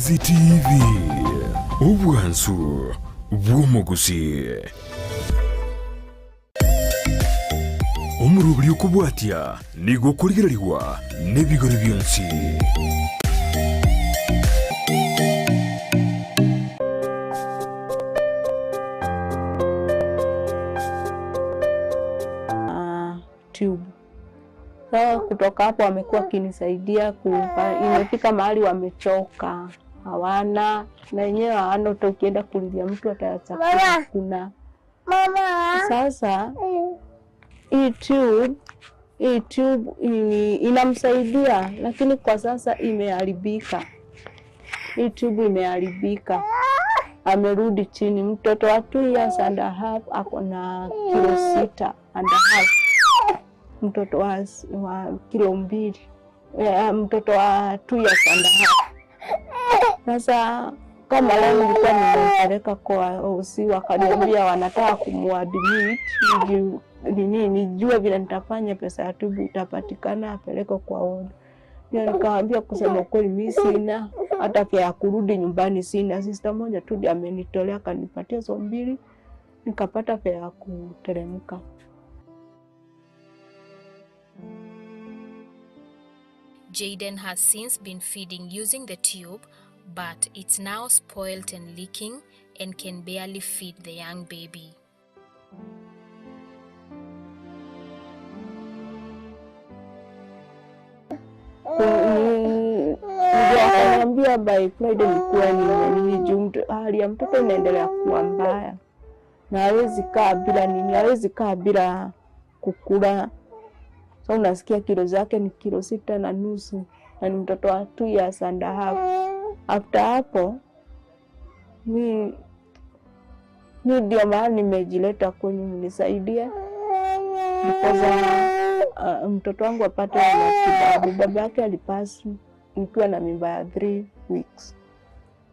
Easy TV, obwansu bw'omogusi. Omorobiri okobwatia nigo okorigererigwa n'ebigori bionsi. Tube. Sasa kutoka hapo wamekuwa wakinisaidia, imefika mahali wamechoka, hawana na wenyewe hawana, hata ukienda kulilia mtu atachakula kuna. Sasa hii tube inamsaidia, lakini kwa sasa imeharibika. Hii tube imeharibika, amerudi chini. Mtoto wa 2 years and a half ako na kilo 6.5. Mtoto wa kilo 2, mtoto wa 2 years and a half. Sasa kama leo nilikuwa nimempeleka kwa OC, wakaniambia wanataka kumuadmit, nijue vile nitafanya pesa ya tube itapatikana apeleke kwa ward. Nikawaambia kusema kweli mimi sina hata fare ya kurudi nyumbani sina. Sister moja tu ndiye amenitolea akanipatia so 2, nikapata fare ya kuteremka. Jayden has since been feeding using the tube, but it's now spoiled and leaking and can barely feed the young baby. Ndio by Friday nilikuwa nini, hali ya mtoto inaendelea kuwa mbaya na hawezi kaa bila nini, hawezi kaa bila kukula. So unasikia kilo zake ni kilo 6.5 na ni mtoto wa 2 years and a half. After hapo mi ndio maana nimejileta kwenyu mnisaidie, because mtoto wangu apate matibabu. Baba yake alipasi nikiwa na mimba ya 3 weeks.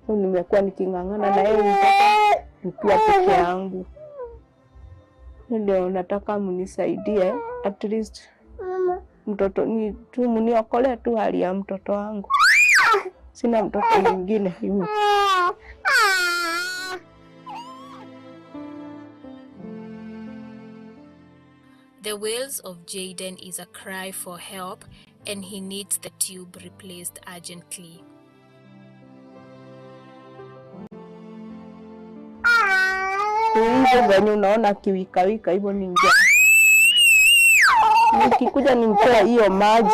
So nimekuwa niking'ang'ana na yeye mpaka nikiwa peke yangu. Ndio nataka mnisaidie at least mtoto ni tu, mniokolee tu hali ya mtoto wangu. Sina mtoto mwingine hivi. The wails of Jayden is a cry for help, and he needs the tube replaced urgently. Hivyo venye unaona kiwikawika hivyo ni njaa. Nikikuja nimtoe hiyo maji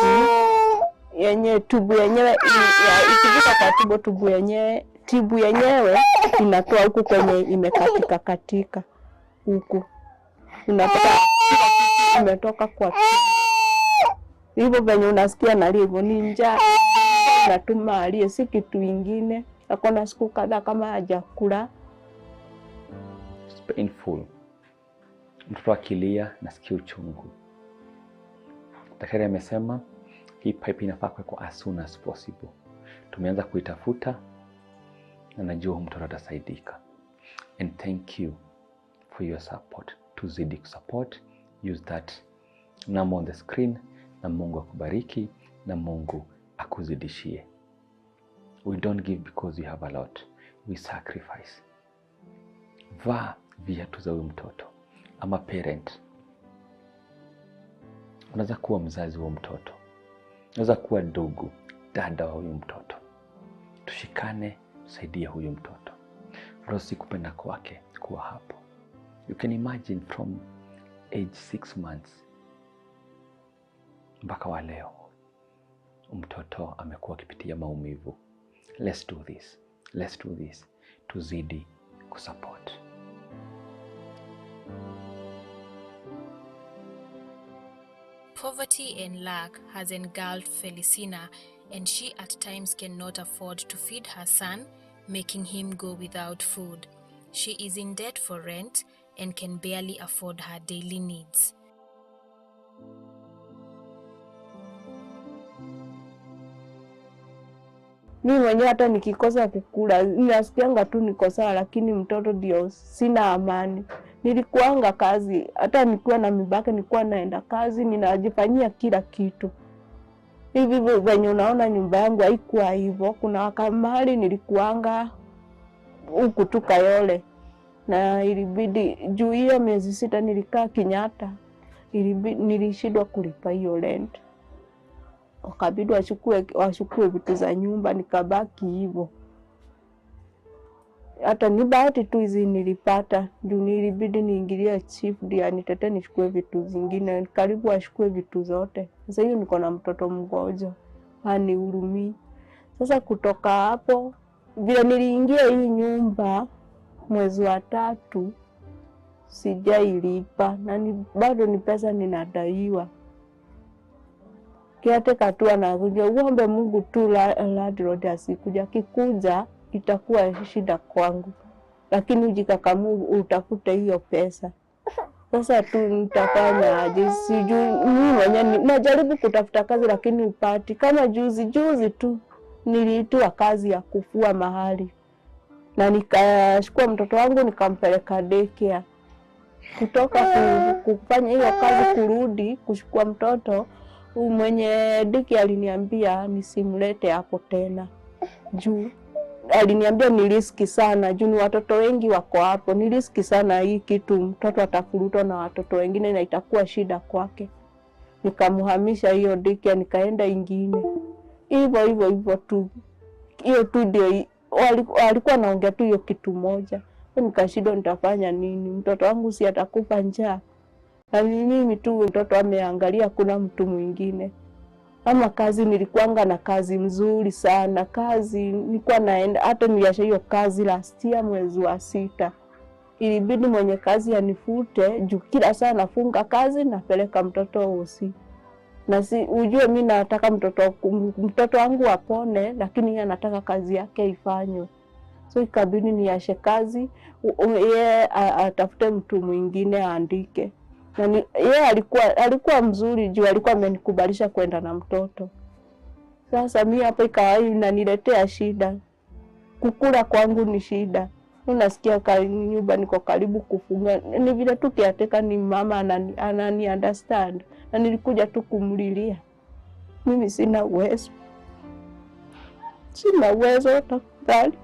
yenye tubu yenyewe ikifika kwa tubo, tubu yenyewe inatoa huku kwenye imekatika katika huku, unapata imetoka kwa hivyo venye unasikia nalia hivyo ni njaa natuma alie, si kitu ingine. Akona siku kadhaa kama hajakula. It's painful. Mtoto akilia nasikia uchungu. Daktari amesema hii pipe inafaa kuwekwa as soon as possible. Tumeanza kuitafuta na najua huyu mtoto atasaidika. And thank you for your support. Tuzidi kusupport. Use that number on the screen, na Mungu akubariki na Mungu akuzidishie. We don't give because we have a lot. We sacrifice. Vaa viatu za huyu mtoto. Ama parent. Unaweza kuwa mzazi wa mtoto. Unaweza kuwa ndugu, dada wa huyu mtoto. Tushikane, tusaidie huyu mtoto. Rosi kupenda kwake kuwa hapo. You can imagine from age 6 months mpaka wa leo mtoto amekuwa akipitia maumivu. Let's do this. Let's do this. Tuzidi kusupport. Poverty and lack has engulfed Felicina, and she at times cannot afford to feed her son, making him go without food. She is in debt for rent and can barely afford her daily needs. Mimi mwenyewe hata nikikosa kukula nasikianga tu niko sawa, lakini mtoto ndio sina amani. Nilikuanga kazi, hata nikiwa na mibaka nilikuwa naenda kazi, ninajifanyia kila kitu. Hivi venye unaona nyumba yangu haikuwa hivyo. Kuna mahali nilikuanga huku tu Kayole, na ilibidi juu hiyo miezi 6 nilikaa Kenyatta, nilishindwa kulipa hiyo rent, wakabidi wachukue vitu za nyumba, nikabaki hivyo. Hata ni bahati tu hizi nilipata, juu nilibidi niingilie chief ndiye anitetee nichukue vitu zingine, karibu achukue vitu zote. Sasa hiyo niko na mtoto mgonjwa, hanihurumii. Sasa kutoka hapo vile niliingia hii nyumba mwezi wa 3 sijailipa, na bado ni pesa ninadaiwa. Kiateka tu anakuja, uombe Mungu tu landlord asikuja, kikuja itakuwa shida kwangu, lakini ujikakamue utafute hiyo pesa. Sasa tu nitafanya aje? Sijui mimi mwenyewe najaribu kutafuta kazi lakini upati. Kama juzi tu niliitwa kazi ya kufua mahali, na nikachukua mtoto wangu nikampeleka daycare. Kutoka kufanya hiyo kazi kurudi kuchukua mtoto, mwenye daycare aliniambia nisimlete hapo tena, juu aliniambia ni riski sana, juu ni watoto wengi wako hapo, ni riski sana hii kitu, mtoto atafurutwa na watoto wengine na itakuwa shida kwake. Nikamhamisha hiyo daycare nikaenda ingine. Hivyo hivyo hivyo tu. Hiyo tu ndio walikuwa naongea tu hiyo kitu moja. Nikashindwa nitafanya nini? Mtoto wangu si atakufa njaa. Na mimi tu mtoto ameangalia, kuna mtu mwingine. Ama kazi nilikuanga na kazi mzuri sana. Kazi nilikuwa naenda, hata niliacha hiyo kazi last year mwezi wa 6. Ilibidi mwenye kazi anifute juu kila saa nafunga kazi napeleka mtoto hosi. Na si ujue mimi nataka mtoto wangu apone, lakini yeye anataka kazi yake ifanywe. So ikabidi niache kazi, yeye atafute mtu mwingine aandike. Na yeye alikuwa mzuri juu alikuwa amenikubalisha kwenda na mtoto. Sasa mimi hapa ikawa inaniletea shida. Kukula kwangu ni shida. Unasikia nyumba niko karibu kufunga. Ni vile tu kiateka ni mama anani understand. Na nilikuja tu kumlilia. Mimi sina uwezo. Sina uwezo tafadhali.